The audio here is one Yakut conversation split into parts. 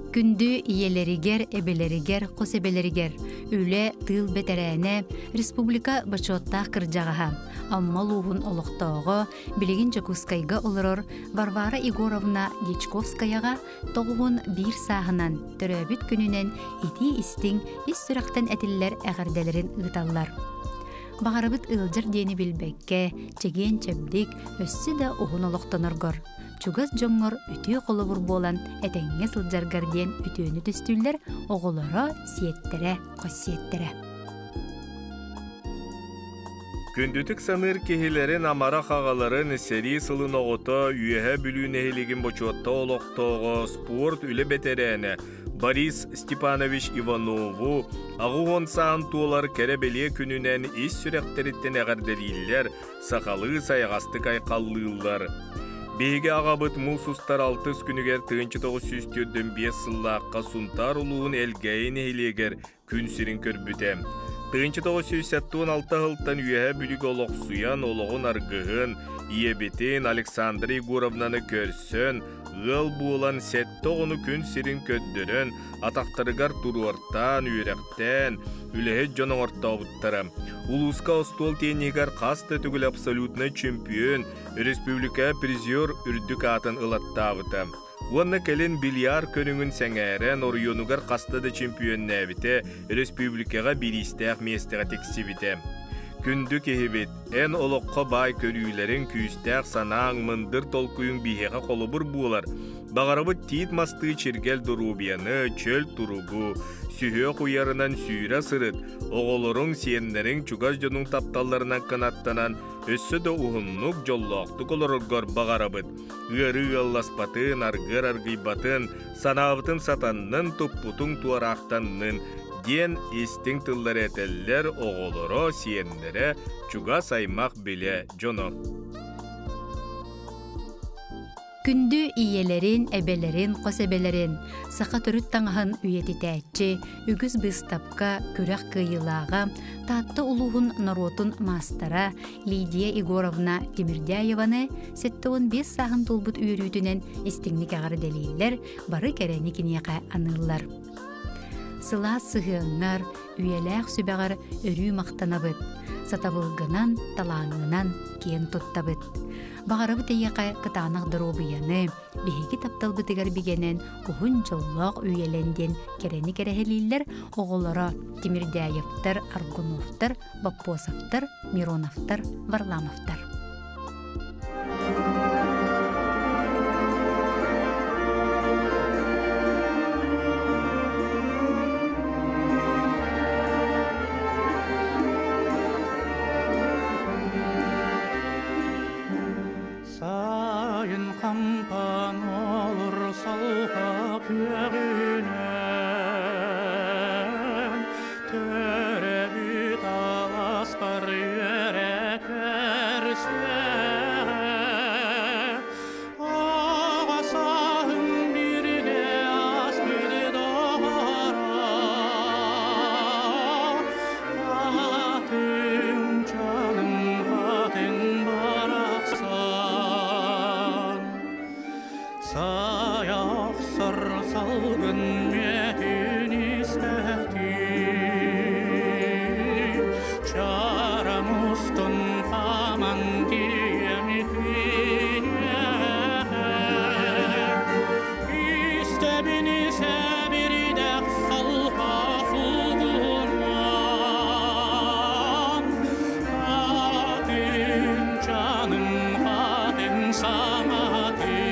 Күндү ийэлэригэр, эбэлэригэр, хос эбэлэригэр үлэ, тыыл бэтэрээнэ, республика бочуоттаах кырдьаҕаһа, Амма улууһун олохтооҕо, билигин Дьокуускайга олорор Варвара Егоровна Дьячковскаяҕа 91 сааһынан төрөөбүт күнүнэн итии-истиҥ, ис сүрэхтэн этиллэр эҕэрдэлэрин ыыталлар. Баҕарабыт ыалдьар диэни билбэккэ, чэгиэн-чэбдик, өссө да уһун олохтоноргор, чугас дьоҥҥор үтүө холобур буолан этэҥҥэ сылдьаргар диэн үтүөнү түстүүллэр оҕолоро, сиэттэрэ, хос сиэттэрэ. Күндүтүк саныыр киһилэрин амарах аҕаларын сэрии сылын оҕото Үөһээ Бүлүү нэһилиэгин бочуотта олохтооҕо спорт үлэ бэтэрээнэ Борис Степанович Иванову 80 саан туолар кэрэ-бэлиэ күнүнэн ис сүрэхтэриттэн эҕэрдэлииллэр, сахалыы сайаҕастык айхаллыыллар. Биһиги аҕабыт муус устар алтыс күнүгэр 1945 сыллаахха Сунтаар улууһун Элгээйи нэһилиэгэр күн сирин көрбүтэ. 1976 сылтан Үөһээ Бүлүүгэ олохсуйан, олоҕун аргыһын, ийэбитин Александра Егоровнаны көрсөн, ыал буолан сэттэ оҕону күн сирин көрдөрөн, атахтарыгар туруортаан, үөрэхтээн, үлэһит дьон оҥортообуттара. Улууска остуол тенниһигэр хас да төгүл абсолютнай чемпион, республика призер үрдүк аатын ылаттаабыта. Уонна кэлин бильярд көрүҥүн сэҥээрэн, оройуонугар хаста да чемпионнээбитэ, өрөспүүбүлүкэҕэ бириистээх миэстэҕэ тиксибитэ. Күндү киһибит, эн олоххо баай көрүүлэриҥ, күүстээх санааҥ, мындыр толкуйуҥ биһиэхэ холобур буолар. Баҕарабыт тиит мастыы чиргэл доруобуйаны, чөл туругу, сүһүөх уйарынан сүүрэ сырыт, оҕолоруҥ, сиэннэриҥ, чугас дьонуҥ тапталларынан кынаттанан, өссө да уһуннук, дьоллоохтук олороргор баҕарабыт. Ыарыы ыалласпатын, аргыар аргыйбатын, санаабытын сатаннын, туппутуҥ туораахтаннын диэн истиҥ тыллары этэллэр оҕолоро, сиэннэрэ, чугас аймах билэ дьоно. Күндү ийэлэрин, эбэлэрин, хос эбэлэрин, саха төрүт таҥаһын үйэтитээччи, үгүс быыстапка, күрэх кыайыылааҕа, Таатта улууһун норуотун маастара Лидия Егоровна Тимирдяеваны 75 сааһын туолбут үөрүүтүнэн истиҥник эҕэрдэлииллэр, бары кэрэни киниэхэ аныыллар. Сылаас сыһыаҥҥар, үйэлээх сүбэҕэр өрүү махтанабыт, сатабылгынан, талааҥҥынан киэн туттабыт. Баҕарабыт эйиэхэ кытаанах доруобуйаны, биһиги тапталбытыгар бигэнэн уһун дьоллоох үйэлэн диэн кэрэни кэрэһэлииллэр оҕолоро Тимирдяевтар, Аргуновтар, Боппосовтар, Мироновтар, Варламовтар. Сайын хампан олор салға күөгүнэн Төрөбүт аласпар үөрэ көрсүөҕэ Аҕа сааһым бииргэ ааспыт доҕоро Хатыҥ чаным хатыҥ барахсан Сайа охсор салгын мүөтүн истэхтии Чарам устун хааман тиийэм Истэбин сэбирдэх салҕа сулгунан Хатын чаным хатын саҥатын.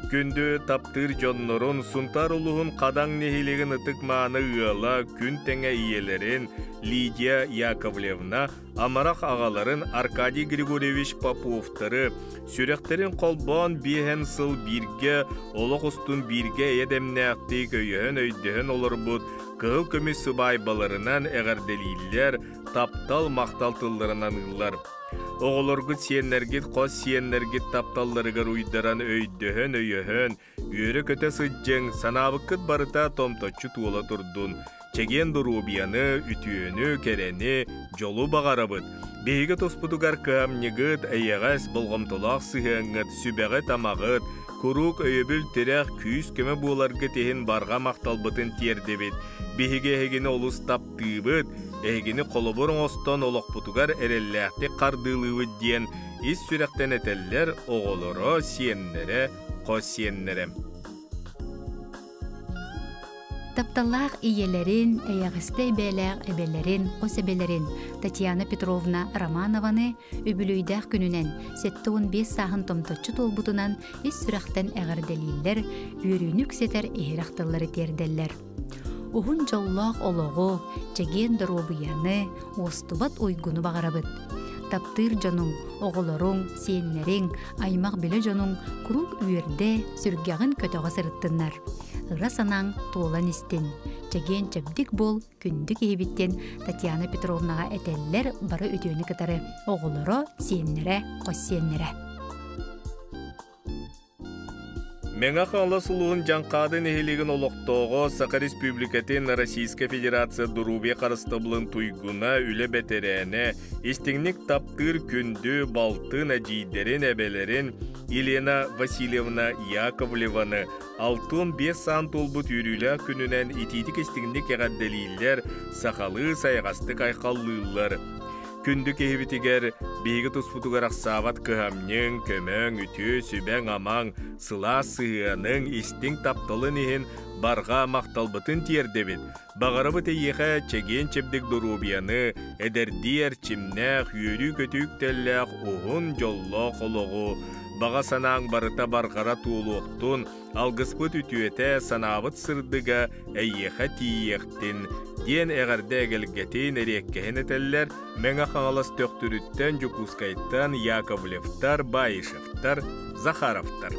Күндү таптыыр дьоннорун Сунтаар улууһун Хадаҥ нэһилиэгин ытык-мааны ыала күн тэҥэ ийэлэрин Лидия Яковлевна, амарах аҕаларын Аркадий Григорьевич Поповтары сүрэхтэрин холбоон биэһэн сыл бииргэ олох устун бииргэ эйэ-дэмнээхтик өйөһөн-өйдөһөн олорбут кыһыл көмүс сыбаайбаларынан эҕэрдэлииллэр, таптал-махтал тылларын аныыллар. Оҕолоргут сиэннэргит хос сиэннэргит тапталларыгар уйдаран өйдөһөн-өйөһөн, үөрэ-көтө сылдьыҥ, санаабыккыт барыта томточчу туола турдун. Чэгиэн доруобуйаны, үтүөнү, кэрэни, дьолу баҕарабыт. Биһиги туспутугар кыһамньыгыт, эйэҕэс, болҕомтолоох сыһыаҥҥыт, сүбэҕит-амаҕыт, куруук өйөбүл-тирэх, күүс-көмө буоларгыт иһин барҕа махталбытын тиэрдэбит. Биһиги эһигини олус таптыыбыт, эһигини холобур оҥостон олохпутугар эрэллээхтик хардыылыыбыт диэн ис сүрэхтэн этэллэр оҕолоро, сиэннэрэ, хос сиэннэрэ. Тапталлаах ийэлэрин, эйэҕэстэй бэйэлээх эбэлэрин, хос эбэлэрин Татьяна Петровна Романованы үбүлүөйдээх күнүнэн 75 сааһын томточчу туолбутунан ис сүрэхтэн эҕэрдэлииллэр, үөрүүнү үксэтэр иһирэх тыллары тиэрдэллэр. Уһун дьоллоох олоҕу, чэгиэн доруобуйаны, уостубат уйгуну баҕарабыт. Таптыыр дьонуҥ, оҕолоруҥ, сиэннэриҥ, аймах-билэ дьонуҥ куруук үөрдэ, сүргэҕин көтөҕө сырыттыннар. Ыра санааҥ туолан истин. Чэгиэн-чэбдик буол, күндү киһибит диэн Татьяна Петровнаҕа этэллэр бары үтүөнү кытары оҕолоро, сиэннэрэ, хос сиэннэрэ. Мэҥэ Хаҥалас улууһун Дьаҥхаады нэһилиэгин олохтооҕо Саха Республикатын Российскай Федерация доруобуйа харыстабылын туйгуна, үлэ бэтэрээнэ, истиҥник таптыыр күндү балтын, эдьиийдэрин, эбэлэрин Елена Васильевна Яковлеваны 65 саан туолбут үөрүүлээх күнүнэн итиитик-истиҥник эҕэрдэлииллэр, сахалыы сайаҕастык айхаллыыллар. Күндү киһибитигэр биһиги туспутугар ахсаабат кыһамньыҥ, көмөҥ, үтүө сүбэҥ-амаҥ, сылаас сыһыаныҥ, истиҥ тапталын иһин барҕа махталбытын тиэрдэбит. Баҕарабыт эйиэхэ чэгиэн-чэбдик доруобуйаны, эдэрдии эрчимнээх, үөрүү-көтүү үктэллээх уһун дьоллоох олоҕу, баҕа санааҥ барыта барҕара туолуохтун, алгыспыт үтүөтэ, санаабыт сырдыга эйиэхэ тиийиэхтин, диэн эҕэрдэ эгэлгэтин, эриэккэһин этэллэр Мэҥэ Хаҥалас Төхтүрүттэн, Дьокуускайтан Яковлевтар, Баишевтар, Захаровтар.